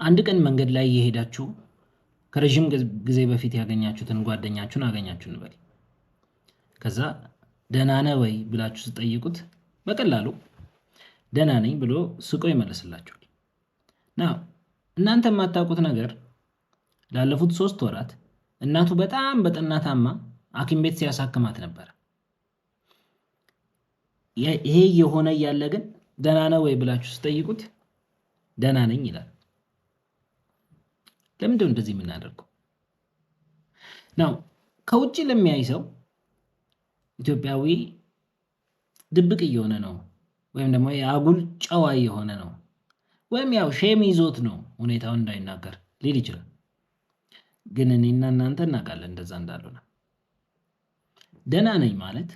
አንድ ቀን መንገድ ላይ እየሄዳችሁ ከረዥም ጊዜ በፊት ያገኛችሁትን ጓደኛችሁን አገኛችሁ እንበል። ከዛ ደህና ነህ ወይ ብላችሁ ስትጠይቁት በቀላሉ ደህና ነኝ ብሎ ስቆ ይመልስላችኋል። Now እናንተ የማታውቁት ነገር ላለፉት 3 ወራት እናቱ በጣም በጠና ታማ ሐኪም ቤት ሲያሳክማት ነበር። ይሄ የሆነ እያለ ግን ደህና ነህ ወይ ብላችሁ ስትጠይቁት ደህና ነኝ ይላል። ለምንድነው እንደዚህ የምናደርገው? Now ከውጭ ለሚያይ ሰው ኢትዮጵያዊ ድብቅ እየሆነ ነው ወይም ደግሞ የአጉል ጨዋ እየሆነ ነው ወይም ያው shame ይዞት ነው ሁኔታውን እንዳይናገር ሊል ይችላል። ግን እኔና እናንተ እናውቃለን እንደዛ እንዳልሆነ። ደህና ነኝ ማለት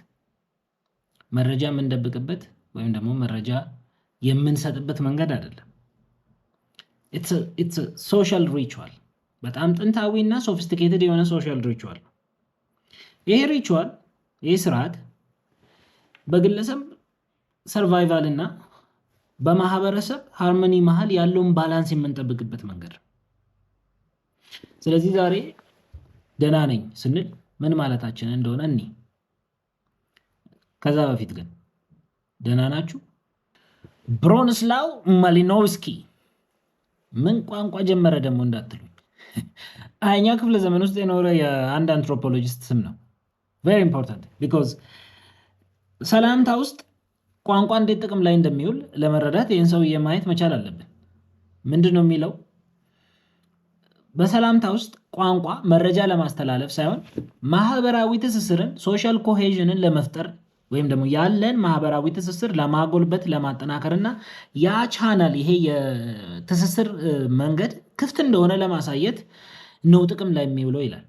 መረጃ የምንደብቅበት ወይም ደግሞ መረጃ የምንሰጥበት መንገድ አይደለም። It's a social ritual፣ በጣም ጥንታዊ እና sophisticated የሆነ social ritual ነው። ይሄ ritual፣ ይህ ስርዓት በግለሰብ survival እና በማህበረሰብ harmony መሀል ያለውን balance የምንጠብቅበት መንገድ ነው። ስለዚህ ዛሬ ደህና ነኝ ስንል ምን ማለታችን እንደሆነ እኒ ከዛ በፊት ግን ደህና ናችሁ? ብሮንስላው ማሊኖቭስኪ፣ ምን ቋንቋ ጀመረ ደግሞ እንዳትሉኝ፣ 20ኛ ክፍለ ዘመን ውስጥ የኖረ የአንድ anthropologist ስም ነው። Very important because ሰላምታ ውስጥ ቋንቋ እንዴት ጥቅም ላይ እንደሚውል ለመረዳት ይህን ሰውዬ ማየት መቻል አለብን። ምንድን ነው የሚለው? በሰላምታ ውስጥ ቋንቋ መረጃ ለማስተላለፍ ሳይሆን ማህበራዊ ትስስርን፣ social cohesion ን ለመፍጠር ወይም ደግሞ ያለን ማህበራዊ ትስስር ለማጎልበት፣ ለማጠናከር እና ያ ቻናል፣ ይሄ የትስስር መንገድ ክፍት እንደሆነ ለማሳየት ነው ጥቅም ላይ የሚውለው ይላል።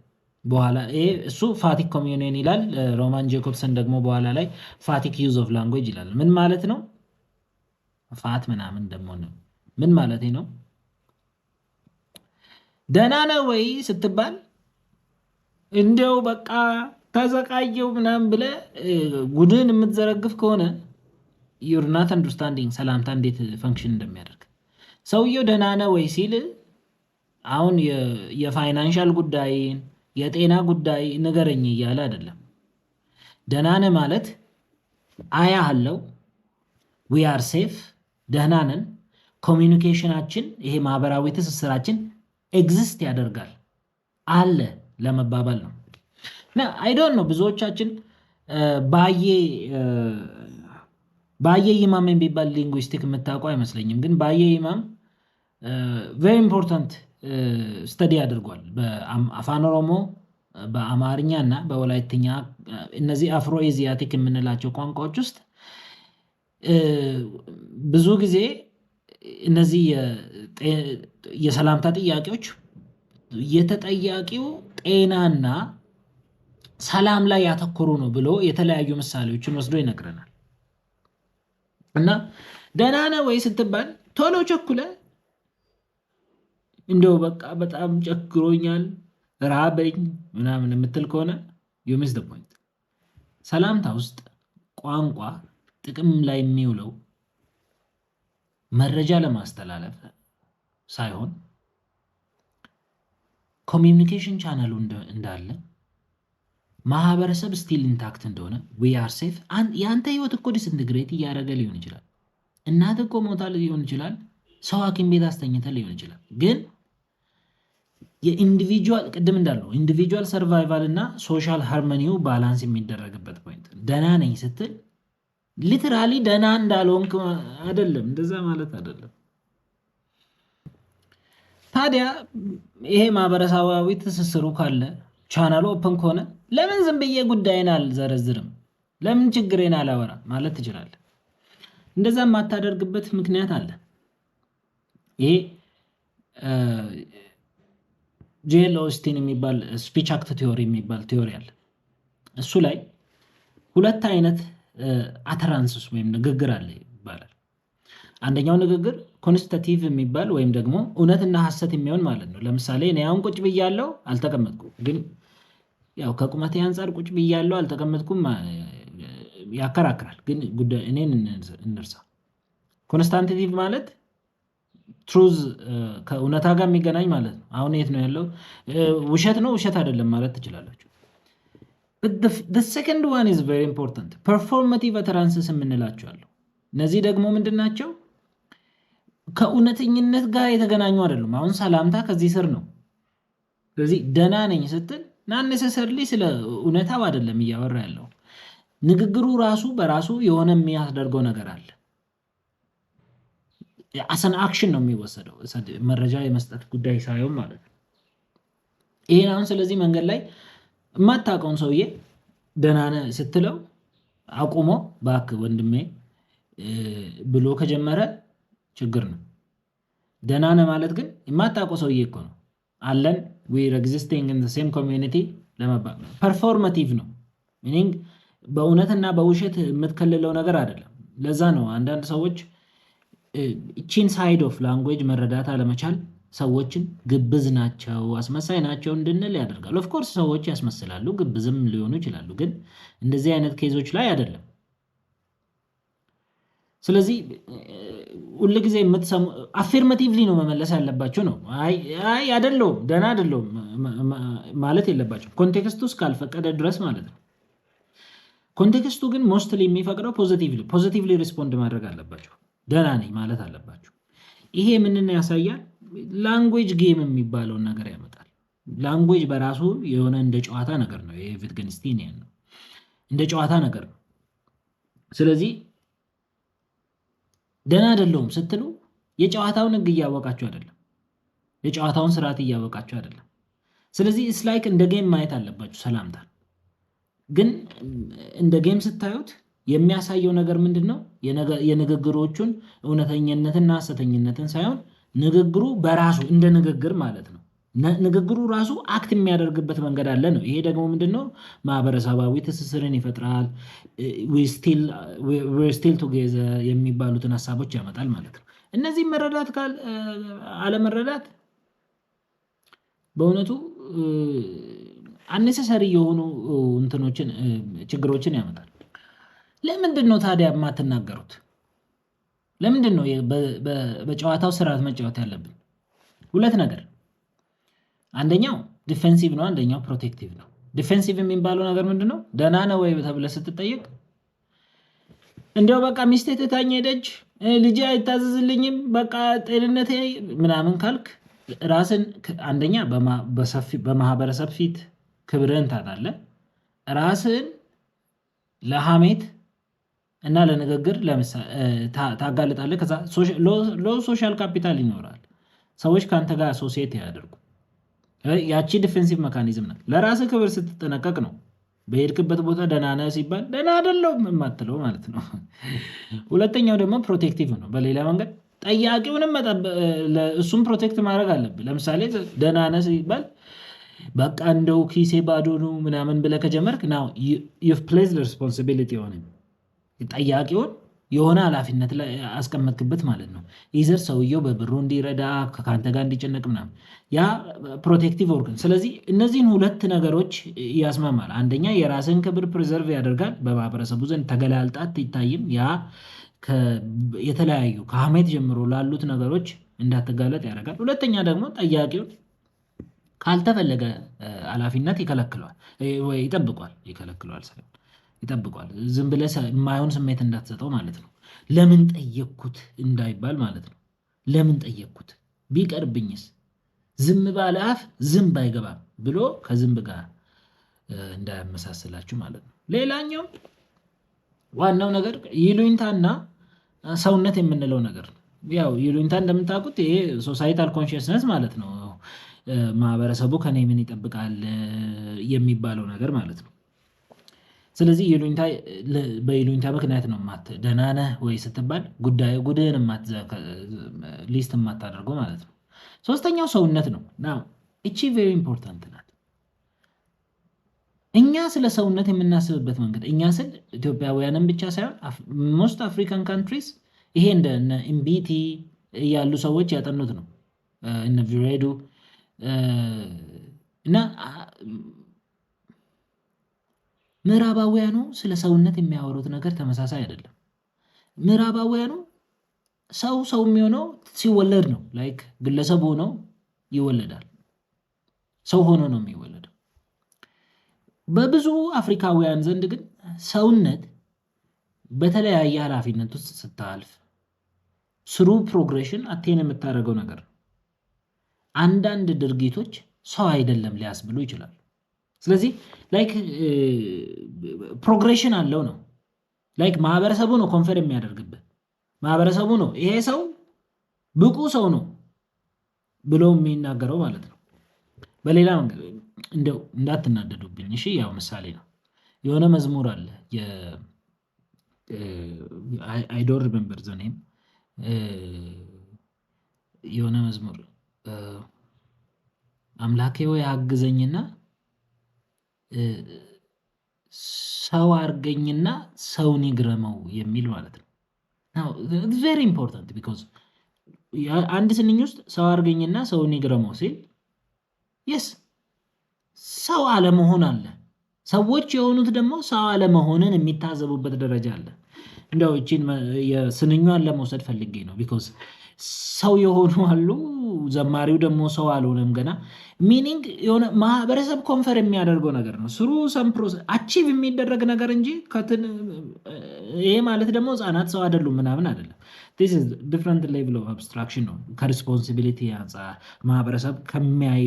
በኋላ ይሄ እሱ phatic communion ይላል። ሮማን ጄኮብሰን ደግሞ በኋላ ላይ phatic use of language ይላል። ምን ማለት ነው? ፋት ምናምን ደግሞ ነው። ምን ማለት ነው? ደህና ነህ ወይ ስትባል እንዲያው በቃ ተዘቃየው ምናምን ብለህ ጉድን የምትዘረግፍ ከሆነ you're not understanding ሰላምታ እንዴት function እንደሚያደርግ። ሰውየው ደህና ነህ ወይ ሲል አሁን የ financial ጉዳይን፣ የጤና ጉዳይ ንገረኝ እያለ አይደለም። ደህና ነህ ማለት አያሃለው፣ we are safe፣ ደህና ነን፣ communication ኣችን፣ ይሄ ማህበራዊ ትስስራችን exist ያደርጋል፣ አለ ለመባባል ነው። I don't know፣ ብዙዎቻችን ባዬ ባዬ ይማም የሚባል linguistic የምታውቁ አይመስለኝም። ግን ባዬ ይማም very important study አድርጓል። በአፋን ኦሮሞ፣ በአማርኛ እና በወላይትኛ፣ እነዚህ Afro Asiatic የምንላቸው ቋንቋዎች ውስጥ ብዙ ጊዜ እነዚህ የሰላምታ ጥያቄዎች የተጠያቂው ጤናና ሰላም ላይ ያተኮሩ ነው ብሎ የተለያዩ ምሳሌዎችን ወስዶ ይነግረናል። እና ደህና ነህ ወይ ስትባል ቶሎ ቸኩለህ እንደው በቃ በጣም ቸግሮኛል፣ ራበኝ ምናምን የምትል ከሆነ you miss the point። ሰላምታ ውስጥ ቋንቋ ጥቅም ላይ የሚውለው መረጃ ለማስተላለፍ ሳይሆን communication channel ኡ እንዳለ፣ ማህበረሰብ still intact እንደሆነ፣ we are safe። የአንተ ህይወት እኮ disintegrate እያደረገ ሊሆን ይችላል። እናት እኮ ሞታ ሊሆን ይችላል። ሰው ሐኪም ቤት አስተኝተህ ሊሆን ይችላል። ግን የ individual፣ ቅድም እንዳልነው individual survival እና social harmony ው balance የሚደረግበት point። ደህና ነኝ ስትል literally ደህና እንዳልሆንክ አይደለም፣ እንደዛ ማለት አይደለም። ታዲያ ይሄ ማህበረሰባዊ ትስስሩ ካለ፣ channel ኡ open ከሆነ ለምን ዝም ብዬ ጉዳይን አልዘረዝርም? ለምን ችግሬን አላወራም ማለት ትችላለህ። እንደዛ የማታደርግበት ምክንያት አለ። ይሄ ጄኤል ኦስቲን የሚባል speech act theory የሚባል theory አለ። እሱ ላይ ሁለት አይነት utterances ወይም ንግግር አለ ይባላል። አንደኛው ንግግር constative የሚባል ወይም ደግሞ እውነትና ሐሰት የሚሆን ማለት ነው። ለምሳሌ እኔ አሁን ቁጭ ብያለሁ አልተቀመጥኩም፣ ግን ያው ከቁመቴ አንጻር ቁጭ ብያለሁ አልተቀመጥኩም ያከራክራል። ግን ጉዳይ እኔን እንርሳ። Constative ማለት Truth ከእውነታ ጋር የሚገናኝ ማለት ነው። አሁን የት ነው ያለው? ውሸት ነው ውሸት አይደለም ማለት ትችላላችሁ። Second one is very important፣ performative utterances የምንላቸው አሉ። እነዚህ ደግሞ ምንድን ናቸው? ከእውነተኝነት ጋር የተገናኙ አይደሉም። አሁን ሰላምታ ከዚህ ስር ነው። ስለዚህ ደህና ነኝ ስትል not necessarily ስለ እውነታው አይደለም እያወራ ያለው። ንግግሩ ራሱ በራሱ የሆነ የሚያስደርገው ነገር አለ። As an action ነው የሚወሰደው፣ መረጃ የመስጠት ጉዳይ ሳይሆን ማለት ነው። ይሄን አሁን ስለዚህ መንገድ ላይ የማታውቀውን ሰውዬ ደህና ነህ ስትለው አቁሞ "ባክህ ወንድሜ" ብሎ ከጀመረ ችግር ነው። ደህና ነህ ማለት ግን የማታውቀው ሰውዬ እኮ ነው፣ አለን we're existing in same community ለመባል performative ነው። Meaning በእውነትና በውሸት የምትከልለው ነገር አይደለም። ለዛ ነው አንዳንድ ሰዎች እቺን side of language መረዳት አለመቻል ሰዎችን ግብዝ ናቸው፣ አስመሳይ ናቸው እንድንል ያደርጋል። Of course ሰዎች ያስመስላሉ፣ ግብዝም ሊሆኑ ይችላሉ። ግን እንደዚህ አይነት case ኦች ላይ አይደለም። ስለዚህ ሁል ጊዜ የምትሰሙ affirmatively ነው መመለስ ያለባቸው ነው። አይ አይ አይደለሁም፣ ደህና አይደለሁም ማለት የለባቸው፣ context ኡ እስካልፈቀደ ድረስ ማለት ነው። Context ኡ ግን mostly የሚፈቅደው positively respond ማድረግ አለባቸው። ደህና ነኝ ማለት አለባቸው። ይሄ ምንን ያሳያል? Language game የሚባለውን ነገር ያመጣል። Language በራሱ የሆነ እንደ ጨዋታ ነገር ነው። ይሄ Wittgensteinian ነው፣ እንደ ጨዋታ ነገር ነው። ስለዚህ ደህና አይደለሁም ስትሉ የጨዋታውን ሕግ እያወቃችሁ አይደለም፣ የጨዋታውን ስርዓት እያወቃችሁ አይደለም። ስለዚህ it's like እንደ game ማየት አለባችሁ ሰላምታ። ግን እንደ game ስታዩት የሚያሳየው ነገር ምንድን ነው? የንግግሮቹን እውነተኝነትና ሐሰተኝነትን ሳይሆን ንግግሩ በራሱ እንደ ንግግር ማለት ነው። ንግግሩ ራሱ act የሚያደርግበት መንገድ አለ ነው። ይሄ ደግሞ ምንድነው? ማህበረሰባዊ ትስስርን ይፈጥራል። Still together የሚባሉትን ሀሳቦች ያመጣል ማለት ነው። እነዚህም መረዳት አለመረዳት በእውነቱ unnecessary የሆኑ እንትኖችን፣ ችግሮችን ያመጣል። ለምንድን ነው ታዲያ የማትናገሩት? ለምንድን ነው በጨዋታው ስርዓት መጫወት ያለብን? ሁለት ነገር፣ አንደኛው defensive ነው፣ አንደኛው protective ነው። Defensive የሚባለው ነገር ምንድን ነው? ደህና ነህ ወይ ተብለህ ስትጠየቅ እንዲያው በቃ ሚስቴ ትታኝ ሄደች፣ ልጄ አይታዘዝልኝም፣ በቃ ጤንነቴ ምናምን ካልክ ራስን አንደኛ በማህበረሰብ ፊት ክብርህን ታጣለህ። ራስህን ለሀሜት እና ለንግግር ታጋልጣለህ። ከዛ low social capital ይኖራል። ሰዎች ከአንተ ጋር associate አያደርጉም። ያቺ defensive mechanism ናት። ለራስህ ክብር ስትጠነቀቅ ነው በሄድክበት ቦታ ደህና ነህ ሲባል ደህና አይደለሁም የማትለው ማለት ነው። ሁለተኛው ደግሞ protective ነው። በሌላ መንገድ ጠያቂውንም እሱም protect ማድረግ አለብህ። ለምሳሌ ደህና ነህ ሲባል በቃ እንደው ኪሴ ባዶ ነው ምናምን ብለህ ከጀመርክ now you've placed responsibility on ጠያቂውን፣ የሆነ ኃላፊነት ላይ አስቀመጥክበት ማለት ነው። Either ሰውየው በብሩ እንዲረዳ፣ ከአንተ ጋር እንዲጨነቅ ምናምን፣ ያ protective organ። ስለዚህ እነዚህን ሁለት ነገሮች ያስማማል። አንደኛ የራስን ክብር preserve ያደርጋል፣ በማህበረሰቡ ዘንድ ተገላልጣ አትታይም። ያ የተለያዩ ከሀሜት ጀምሮ ላሉት ነገሮች እንዳትጋለጥ ያደርጋል። ሁለተኛ ደግሞ ጠያቂውን ካልተፈለገ ኃላፊነት ይከለክለዋል ወይ ይጠብቀዋል፣ ይከለክለዋል ሳይሆን ይጠብቀዋል። ዝም ብለህ የማይሆን ስሜት እንዳትሰጠው ማለት ነው። ለምን ጠየቅኩት እንዳይባል ማለት ነው። ለምን ጠየቅኩት፣ ቢቀርብኝስ፣ ዝም ባለ አፍ ዝንብ አይገባም ብሎ ከዝንብ ጋር እንዳያመሳስላችሁ ማለት ነው። ሌላኛው ዋናው ነገር ይሉኝታና ሰውነት የምንለው ነገር ነው። ያው ይሉኝታ እንደምታውቁት ይሄ societal consciousness ማለት ነው። ማህበረሰቡ ከኔ ምን ይጠብቃል የሚባለው ነገር ማለት ነው። ስለዚህ ይሉኝታ፣ በይሉኝታ ምክንያት ነው ደህና ነህ ወይ ስትባል ጉዳዩ ጉድህን list የማታደርገው ማለት ነው። ሶስተኛው ሰውነት ነው። Now እቺ very important ናት። እኛ ስለ ሰውነት የምናስብበት መንገድ፣ እኛ ስል ኢትዮጵያውያንን ብቻ ሳይሆን most African countries፣ ይሄ እንደ እምቢቲ ያሉ ሰዎች ያጠኑት ነው። እነ ቪሬዱ እና ምዕራባውያኑ ስለ ሰውነት የሚያወሩት ነገር ተመሳሳይ አይደለም። ምዕራባውያኑ ሰው ሰው የሚሆነው ሲወለድ ነው። Like ግለሰብ ሆኖ ይወለዳል። ሰው ሆኖ ነው የሚወለደው። በብዙ አፍሪካውያን ዘንድ ግን ሰውነት በተለያየ ኃላፊነት ውስጥ ስታልፍ through progression attain የምታደርገው ነገር ነው። አንዳንድ ድርጊቶች ሰው አይደለም ሊያስብሉ ይችላሉ። ስለዚህ like progression አለው ነው። Like ማህበረሰቡ ነው confer የሚያደርግብህ፣ ማህበረሰቡ ነው ይሄ ሰው ብቁ ሰው ነው ብሎ የሚናገረው ማለት ነው። በሌላ መንገድ እንደው እንዳትናደዱብኝ እሺ፣ ያው ምሳሌ ነው። የሆነ መዝሙር አለ፣ I don't remember the name፣ የሆነ መዝሙር አምላኬ ወይ አግዘኝና ሰው አርገኝና ሰውን ይግረመው የሚል ማለት ነው። Very important because አንድ ስንኝ ውስጥ ሰው አርገኝና ሰውን ይግረመው ሲል yes ሰው አለመሆን አለ። ሰዎች የሆኑት ደግሞ ሰው አለመሆንን የሚታዘቡበት ደረጃ አለ። እንደው እቺን የስንኟን ለመውሰድ ፈልጌ ነው። Because ሰው የሆኑ አሉ፣ ዘማሪው ደግሞ ሰው አልሆነም ገና። Meaning የሆነ ማህበረሰብ confer የሚያደርገው ነገር ነው። Through some process achieve የሚደረግ ነገር እንጂ ይሄ ማለት ደግሞ ህፃናት ሰው አይደሉም ምናምን አይደለም። Different level of abstraction ነው። ከ responsibility አንጻር፣ ማህበረሰብ ከሚያይ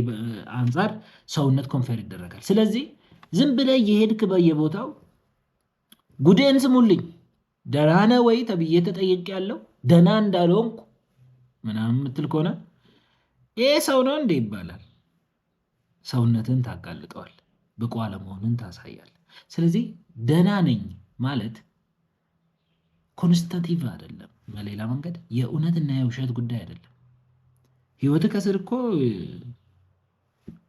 አንጻር ሰውነት confer ይደረጋል። ስለዚህ ዝም ብለህ እየሄድክ በየቦታው ጉዴን ስሙልኝ፣ ደህና ነህ ወይ ተብዬ ተጠይቄያለሁ፣ ደህና እንዳልሆንኩ ምናምን የምትል ከሆነ ይሄ ሰው ነው እንዴ ይባላል። ሰውነትን ታጋልጠዋል፣ ብቁ አለመሆንን ታሳያል። ስለዚህ ደህና ነኝ ማለት constative አይደለም። በሌላ መንገድ የእውነትና የውሸት ጉዳይ አይደለም። ህይወት ከስር እኮ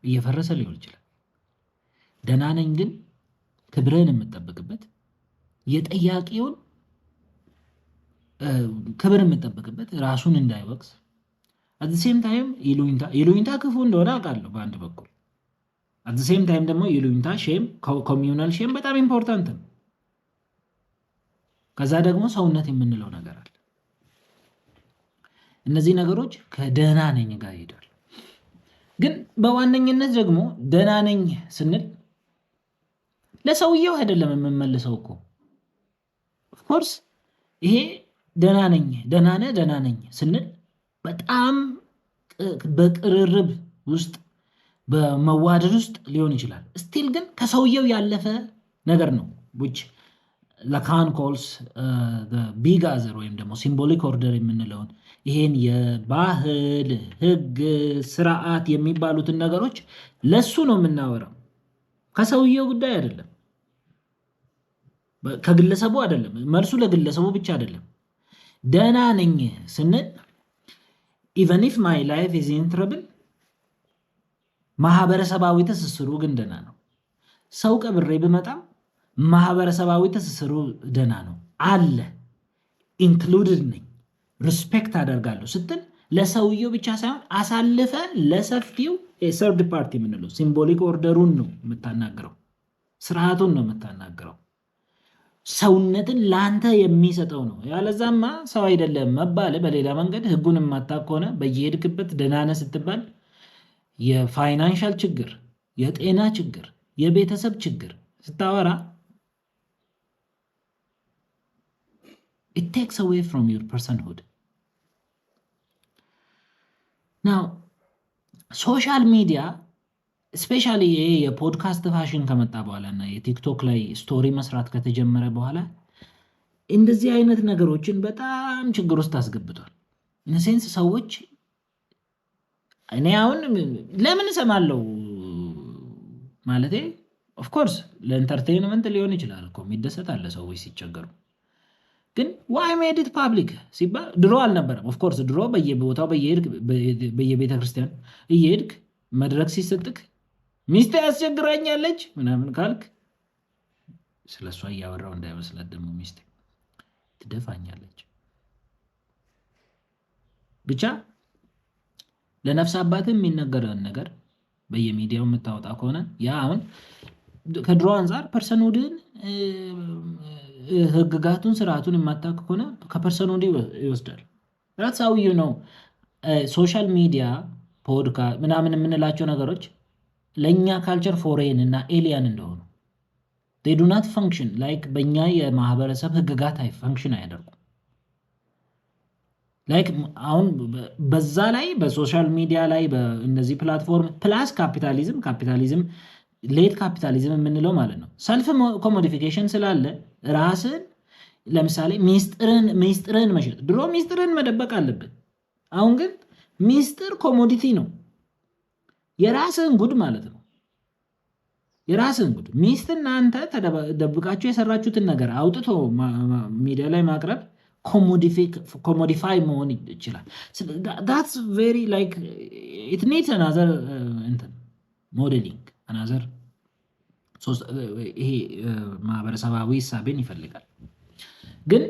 እየፈረሰ ሊሆን ይችላል። ደህና ነኝ ግን ክብርህን የምጠብቅበት፣ የጠያቂውን ክብር የምጠብቅበት፣ ራሱን እንዳይወቅስ፣ at same time ይሉኝታ ክፉ እንደሆነ አውቃለሁ በአንድ በኩል፣ at same time ደግሞ ይሉኝታ shame፣ communal shame በጣም important ነው። ከዛ ደግሞ ሰውነት የምንለው ነገር አለ። እነዚህ ነገሮች ከደህና ነኝ ጋር ይሄዳሉ። ግን በዋነኝነት ደግሞ ደህና ነኝ ስንል ለሰውየው አይደለም የምንመልሰው እኮ። Of course ይሄ ደህና ነኝ፣ ደህና ነህ፣ ደህና ነኝ ስንል በጣም በቅርርብ ውስጥ፣ በመዋደድ ውስጥ ሊሆን ይችላል። Still ግን ከሰውየው ያለፈ ነገር ነው፣ which Lacan calls big other ወይም ደግሞ symbolic order የምንለውን፣ ይሄን የባህል፣ ህግ፣ ስርዓት የሚባሉትን ነገሮች ለሱ ነው የምናወራው። ከሰውየው ጉዳይ አይደለም፣ ከግለሰቡ አይደለም። መልሱ ለግለሰቡ ብቻ አይደለም። ደህና ነኝ ስንል even if my life is in trouble ማህበረሰባዊ ትስስሩ ግን ደህና ነው። ሰው ቀብሬ ብመጣም ማህበረሰባዊ ትስስሩ ደህና ነው አለ፣ included ነኝ፣ respect አደርጋለሁ ስትል ለሰውየው ብቻ ሳይሆን አሳልፈ ለሰፊው third party የምንለው symbolic order ኡን ነው የምታናግረው፣ ስርዓቱን ነው የምታናግረው። ሰውነትን ለአንተ የሚሰጠው ነው። ያለዛማ ሰው አይደለም መባል፣ በሌላ መንገድ ህጉን የማታውቅ ከሆነ በየሄድክበት ደህና ነህ ስትባል የ financial ችግር፣ የጤና ችግር፣ የቤተሰብ ችግር ስታወራ it takes away from your personhood። Now social media especially ይሄ የፖድካስት ፋሽን ከመጣ በኋላ እና የቲክቶክ ላይ story መስራት ከተጀመረ በኋላ እንደዚህ አይነት ነገሮችን በጣም ችግር ውስጥ አስገብቷል። In a sense ሰዎች እኔ አሁን ለምን እሰማለሁ፣ ማለቴ of course ለ entertainment ሊሆን ይችላል እኮ፣ የሚደሰት አለ ሰዎች ሲቸገሩ። ግን why made it public ሲባል ድሮ አልነበረም። Of course ድሮ በየቦታው በየቤተ ክርስቲያን እየሄድክ መድረክ ሲሰጥክ ሚስቴ ያስቸግራኛለች ምናምን ካልክ፣ ስለ እሷ እያወራው እንዳይመስላት ደግሞ፣ ሚስቴ ትደፋኛለች። ብቻ ለነፍስ አባት የሚነገረን ነገር በየሚዲያው የምታወጣ ከሆነ ያ አሁን ከድሮ አንጻር personhood ን፣ ህግጋቱን፣ ስርዓቱን የማታውቅ ከሆነ ከ personhood ይወስዳል። That's how you know social media፣ podcast ምናምን የምንላቸው ነገሮች ለእኛ culture foreign እና alien እንደሆኑ። They do not function like በእኛ የማህበረሰብ ህግጋት function አያደርጉም። Like አሁን በዛ ላይ በ social media ላይ በእነዚህ platform plus capitalism፣ late capitalism የምንለው ማለት ነው፣ self commodification ስላለ ራስን ለምሳሌ ሚስጥርን መሸጥ፣ ድሮ ሚስጥርን መደበቅ አለብን። አሁን ግን ሚስጥር commodity ነው። የራስህን ጉድ ማለት ነው። የራስህን ጉድ፣ ሚስትና አንተ ደብቃችሁ የሰራችሁትን ነገር አውጥቶ ሚዲያ ላይ ማቅረብ commodify መሆን ይችላል። That's very like it needs another እንትን modeling፣ another ይሄ ማህበረሰባዊ እሳቤን ይፈልጋል። ግን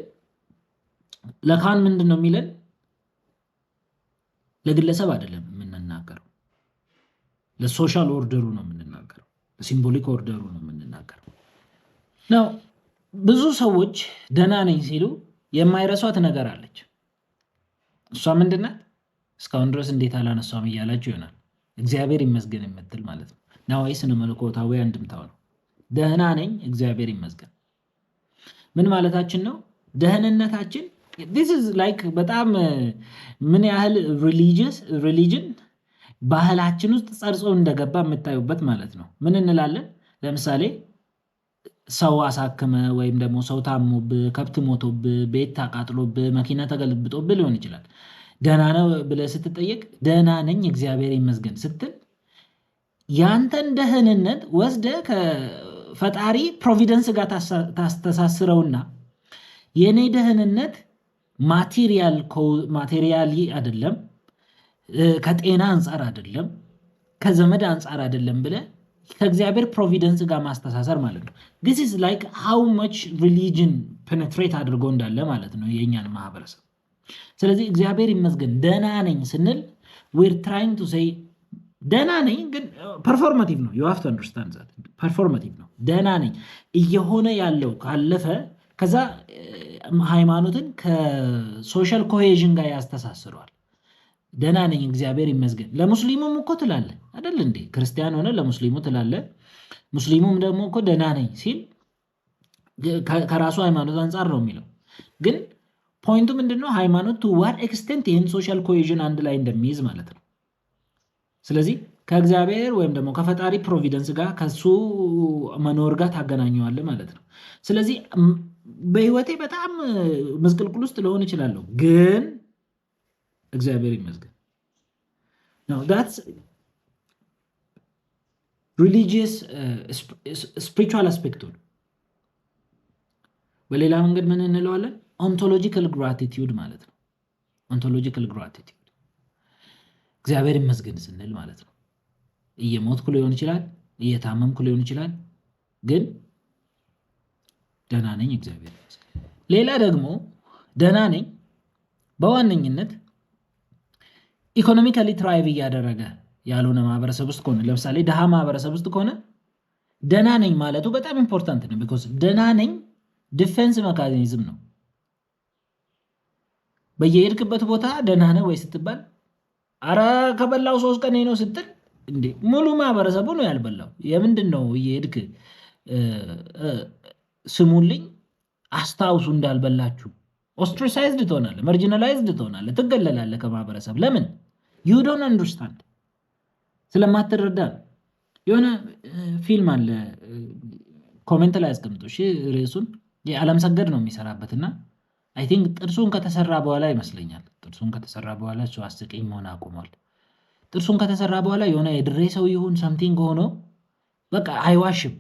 ለካን ምንድን ነው የሚለን? ለግለሰብ አይደለም የምንናገረው፣ ለ social order ኡ ነው የምንናገረው፣ ለ symbolic order ኡ ነው የምንናገረው። Now ብዙ ሰዎች ደህና ነኝ ሲሉ የማይረሷት ነገር አለች። እሷ ምንድናት? እስካሁን ድረስ እንዴት አላነሷም እያላችሁ ይሆናል። እግዚአብሔር ይመስገን የምትል ማለት ነው። Now ስነ መለኮታዊ አንድምታው ነው። ደህና ነኝ እግዚአብሔር ይመስገን ምን ማለታችን ነው? ደህንነታችን this is like በጣም ምን ያህል religious religion ባህላችን ውስጥ ሰርጾ እንደገባ የምታዩበት ማለት ነው። ምን እንላለን? ለምሳሌ ሰው አሳክመህ ወይም ደግሞ ሰው ታሞብህ፣ ከብት ሞቶብህ፣ ቤት ተቃጥሎብህ፣ መኪና ተገልብጦብህ ሊሆን ይችላል። ደህና ነህ ብለህ ስትጠየቅ ደህና ነኝ እግዚአብሔር ይመስገን ስትል ያንተን ደህንነት ወስደህ ከፈጣሪ providence ጋር ታስተሳስረውና የእኔ ደህንነት materially አይደለም፣ ከጤና አንጻር አይደለም፣ ከዘመድ አንጻር አይደለም ብለህ ከእግዚአብሔር providence ጋር ማስተሳሰር ማለት ነው። This is like how much religion penetrate አድርጎ እንዳለ ማለት ነው የእኛን ማህበረሰብ። ስለዚህ እግዚአብሔር ይመስገን ደህና ነኝ ስንል we're trying to say ደህና ነኝ፣ ግን performative ነው። You have to understand that performative ነው። ደህና ነኝ እየሆነ ያለው ካለፈ ከዛ ሃይማኖትን ከ social cohesion ጋር ያስተሳስረዋል። ደህና ነኝ እግዚአብሔር ይመስገን። ለሙስሊሙም እኮ ትላለህ አይደል እንዴ? ክርስቲያን ሆነ ለሙስሊሙ ትላለህ። ሙስሊሙም ደግሞ እኮ ደህና ነኝ ሲል ከራሱ ሃይማኖት አንጻር ነው የሚለው። ግን point ኡ ምንድነው? ሃይማኖት to what extent ይህን social cohesion አንድ ላይ እንደሚይዝ ማለት ነው። ስለዚህ ከእግዚአብሔር ወይም ደግሞ ከፈጣሪ providence ጋር፣ ከሱ መኖር ጋር ታገናኘዋለህ ማለት ነው። ስለዚህ በህይወቴ በጣም ምስቅልቅል ውስጥ ልሆን እችላለሁ፣ ግን እግዚአብሔር ይመስገን። That's religious spiritual aspect ኡ ነው። በሌላ መንገድ ምን እንለዋለን? Ontological gratitude ማለት ነው። Ontological gratitude እግዚአብሔር ይመስገን ስንል ማለት ነው። እየሞትኩ ሊሆን ይችላል፣ እየታመምኩ ሊሆን ይችላል፣ ግን ደህና ነኝ እግዚአብሔር ይመስገን። ሌላ ደግሞ ደህና ነኝ በዋነኝነት economically thrive እያደረገ ያልሆነ ማህበረሰብ ውስጥ ከሆነ፣ ለምሳሌ ድሃ ማህበረሰብ ውስጥ ከሆነ ደህና ነኝ ማለቱ በጣም important ነው። Because ደህና ነኝ defense mechanism ነው። በየሄድክበት ቦታ ደህና ነህ ወይ ስትባል አረ ከበላው 3 ቀኔ ነው ስትል እንዴ ሙሉ ማህበረሰቡ ነው ያልበላው። የምንድን ነው እየሄድክ ስሙልኝ አስታውሱ እንዳልበላችሁ። Ostracized ትሆናለህ፣ marginalized ትሆናለህ፣ ትገለላለህ ከማህበረሰብ። ለምን? You don't understand፣ ስለማትረዳ ነው። የሆነ ፊልም አለ፣ comment ላይ አስቀምጡ እሺ ርዕሱን። የዓለም ሰገድ ነው የሚሰራበት እና I think ጥርሱን ከተሰራ በኋላ ይመስለኛል። ጥርሱን ከተሰራ በኋላ እሱ አስቂኝ መሆን አቁሟል። ጥርሱን ከተሰራ በኋላ የሆነ የድሬ ሰው ይሁን something ሆኖ በቃ አይዋሽም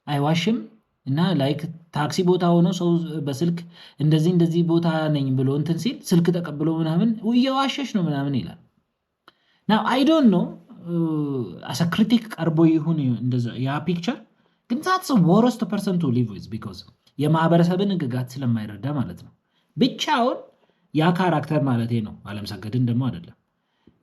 አይዋሽም። እና like ታክሲ ቦታ ሆኖ ሰው በስልክ እንደዚህ እንደዚህ ቦታ ነኝ ብሎ እንትን ሲል ስልክ ተቀብሎ ምናምን እየዋሸሽ ነው ምናምን ይላል። Now I don't know as a critic ቀርቦ ይሁን እንደዛ ያ picture፣ ግን that's worst person to live with because የማህበረሰብን ህግጋት ስለማይረዳ ማለት ነው። ብቻውን ያ character ማለት ነው። አለምሰገድን ደግሞ አይደለም።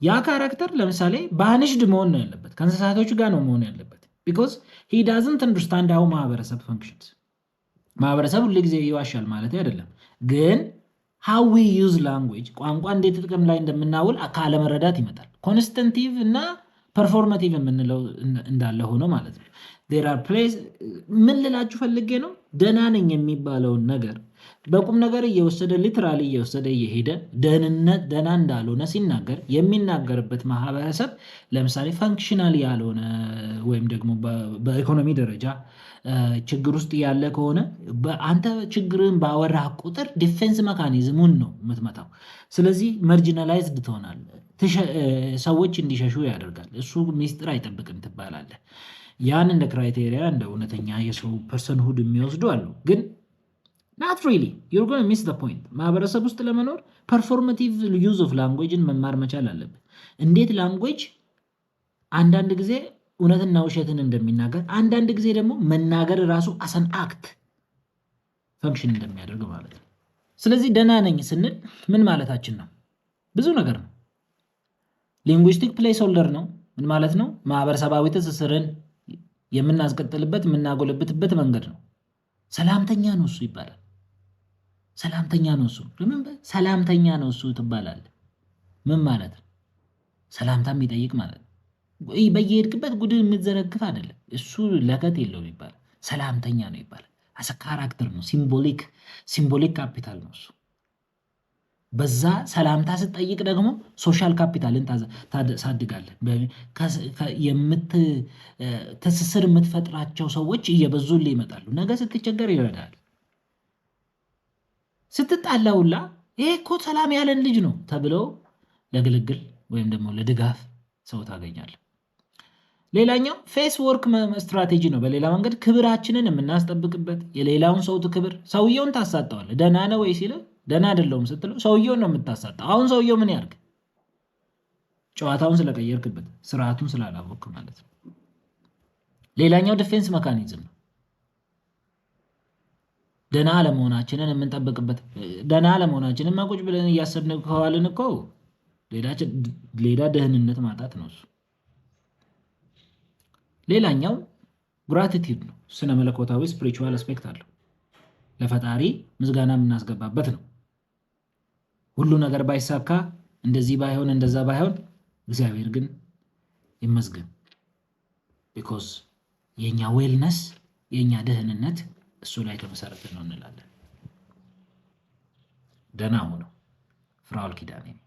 ያ character ለምሳሌ banished መሆን ነው ያለበት፣ ከእንስሳቶች ጋር ነው መሆን ያለበት። Because he doesn't understand how ማህበረሰብ functions። ማህበረሰብ ሁል ጊዜ ይዋሻል ማለት አይደለም፣ ግን How we use language፣ ቋንቋ እንዴት ጥቅም ላይ እንደምናውል ካለመረዳት ይመጣል። Constitutive እና performative የምንለው እንዳለ ሆኖ ማለት ነው። There are place፣ ምን ልላችሁ ፈልጌ ነው፣ ደህና ነኝ የሚባለውን ነገር በቁም ነገር እየወሰደ፣ literally እየወሰደ እየሄደ ደህንነት ደህና እንዳልሆነ ሲናገር የሚናገርበት ማህበረሰብ ለምሳሌ functional ያልሆነ ወይም ደግሞ በኢኮኖሚ ደረጃ ችግር ውስጥ ያለ ከሆነ አንተ ችግርን ባወራህ ቁጥር defense mechanism ኡን ነው የምትመታው። ስለዚህ marginalized ትሆናለህ። ሰዎች እንዲሸሹ ያደርጋል። እሱ ሚስጥር አይጠብቅም ትባላለህ። ያን እንደ criteria፣ እንደ እውነተኛ የሰው personhood የሚወስዱ አሉ። ግን not really፣ you're gonna miss the point። ማህበረሰብ ውስጥ ለመኖር performative use of language ን መማር መቻል አለብን። እንዴት language አንዳንድ ጊዜ እውነትና ውሸትን እንደሚናገር፣ አንዳንድ ጊዜ ደግሞ መናገር ራሱ as an act function እንደሚያደርግ ማለት ነው። ስለዚህ ደህና ነኝ ስንል ምን ማለታችን ነው? ብዙ ነገር ነው። Linguistic placeholder ነው። ምን ማለት ነው? ማህበረሰባዊ ትስስርን የምናስቀጥልበት፣ የምናጎለብትበት መንገድ ነው። ሰላምተኛ ነው እሱ ይባላል። ሰላምተኛ ነው እሱ። ሰላምተኛ ነው እሱ ትባላለህ። ምን ማለት ነው? ሰላምታ የሚጠይቅ ማለት ነው። በየሄድክበት ጉድ የምትዘረግፍ አይደለም። እሱ ለከት የለውም ይባላል። ሰላምተኛ ነው ይባላል። As a character ነው። Symbolic capital ነው እሱ። በዛ ሰላምታ ስትጠይቅ ደግሞ social capital ን ታሳድጋለህ። ትስስር የምትፈጥራቸው ሰዎች እየበዙልህ ይመጣሉ። ነገ ስትቸገር ይረዳል። ስትጣላ ሁላ ይሄ እኮ ሰላም ያለን ልጅ ነው ተብሎ ለግልግል ወይም ደግሞ ለድጋፍ ሰው ታገኛለህ። ሌላኛው face work strategy ነው። በሌላ መንገድ ክብራችንን የምናስጠብቅበት፣ የሌላውን ሰው ክብር፣ ሰውየውን ታሳጣዋለህ። ደህና ነህ ወይ ሲልህ ደህና አይደለሁም ስትለው ሰውየውን ነው የምታሳጣው። አሁን ሰውየው ምን ያርግ? ጨዋታውን ስለቀየርክበት፣ ስርዓቱን ስላላወቅክ ማለት ነው። ሌላኛው defense mechanism ነው። ደህና አለመሆናችንን የምንጠብቅበት። ደህና አለመሆናችንን ቁጭ ብለን እያሰብን ከዋልን እኮ ሌላ ደህንነት ማጣት ነው እሱ። ሌላኛው gratitude ነው። ስነ መለኮታዊ spiritual aspect አለው። ለፈጣሪ ምስጋና የምናስገባበት ነው። ሁሉ ነገር ባይሳካ፣ እንደዚህ ባይሆን፣ እንደዛ ባይሆን፣ እግዚአብሔር ግን ይመስገን። Because የእኛ wellness፣ የእኛ ደህንነት እሱ ላይ የተመሰረተ ነው እንላለን። ደህና ሁኑ። ፍራኦል ኪዳኔ ነኝ።